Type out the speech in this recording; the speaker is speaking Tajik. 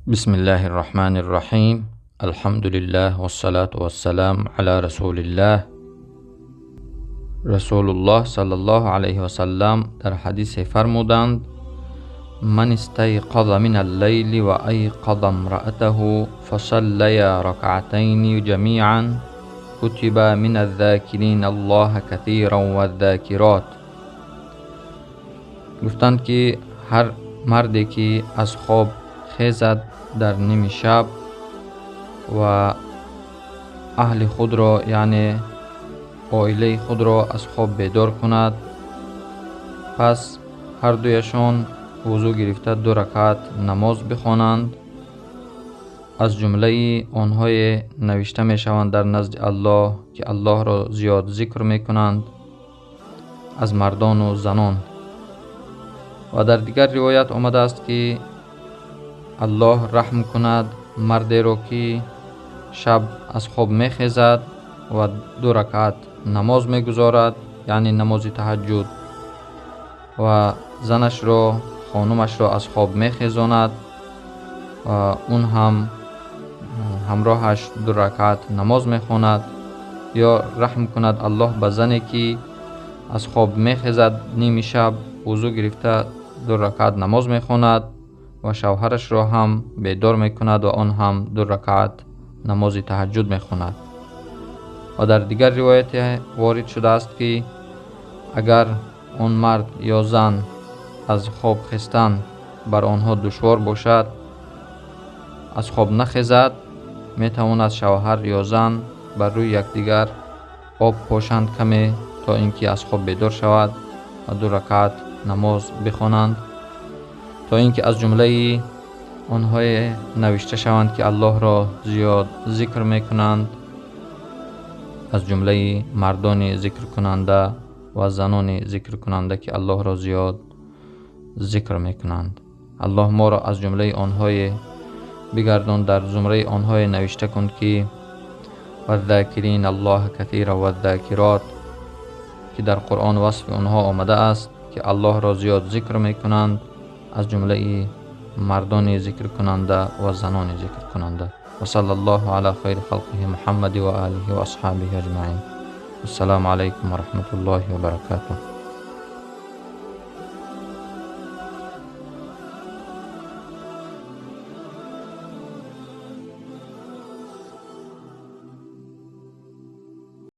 Бисмиллаҳир Раҳмонир Раҳим. Алҳамдулиллаҳ вассалату вассалам ала расулиллаҳ. Расулуллоҳ саллаллоҳу алайҳи васаллам дар ҳадисе фармуданд: ман истайқаза минал лайли ва айқаза имраатаҳу фасаллая ракъатайни ҷамиан кутиба миназ зокирина Аллоҳа касиран ваззокирот. Гуфтанд, ки ҳар марде ки аз хоб хезад дар ними шаб ва аҳли худро, яъне оилаи худро аз хоб бедор кунад, пас ҳардуяшон вузӯ гирифта 2 ракъат намоз бихонанд, аз ҷумлаи онҳое навишта мешаванд дар назди Аллоҳ, ки Аллоҳро зиёд зикр мекунанд, аз мардону занон. Ва дар дигар ривоят омадааст, ки Аллоҳ раҳм кунад мардеро, ки шаб аз хоб мехезад ва 2 ракъат намоз мегузорад, яъне намози таҳаҷҷуд, ва занашро, хонумашро аз хоб мехезонад ва он ҳам ҳамроҳаш 2 ракъат намоз мехонад. Ё раҳм кунад Аллоҳ ба зане, ки аз хоб мехезад ними шаб, вузӯ гирифта 2 ракъат намоз мехонад ва шавҳарашро ҳам бедор мекунад ва он ҳам 2 ракъат намози таҳаҷҷуд мехонад. Ва дар дигар ривояте ворид шудааст, ки агар он мард ё зан аз хоб хестан бар онҳо душвор бошад, аз хоб нахезад, метавонад шавҳар ё зан бар рӯи якдигар об пошанд каме, то ин ки аз хоб бедор шавад ва 2 ракъат намоз бихонанд, то ин ки аз ҷумлаи онҳое навишта шаванд, ки Аллоҳро зиёд зикр мекунанд, аз ҷумлаи мардони зикркунанда ва занони зикркунанда, ки Аллоҳро зиёд зикр мекунанд. Аллоҳ моро аз ҷумлаи онҳое бигардон, дар зумраи онҳое навишта кун, ки ваззокирина Аллоҳа касира ваззокирот, ки дар Қуръон васфи онҳо омадааст, ки Аллоҳро зиёд зикр мекунанд, аз ҷумлаи мардони зикркунанда ва занони зикркунанда. Ва саллаллоҳу ала хайри халқиҳи Муҳаммади ва олиҳи ва асҳобиҳи аҷмаин. Ассалому алайкум ва раҳматуллоҳи ва баракатуҳ.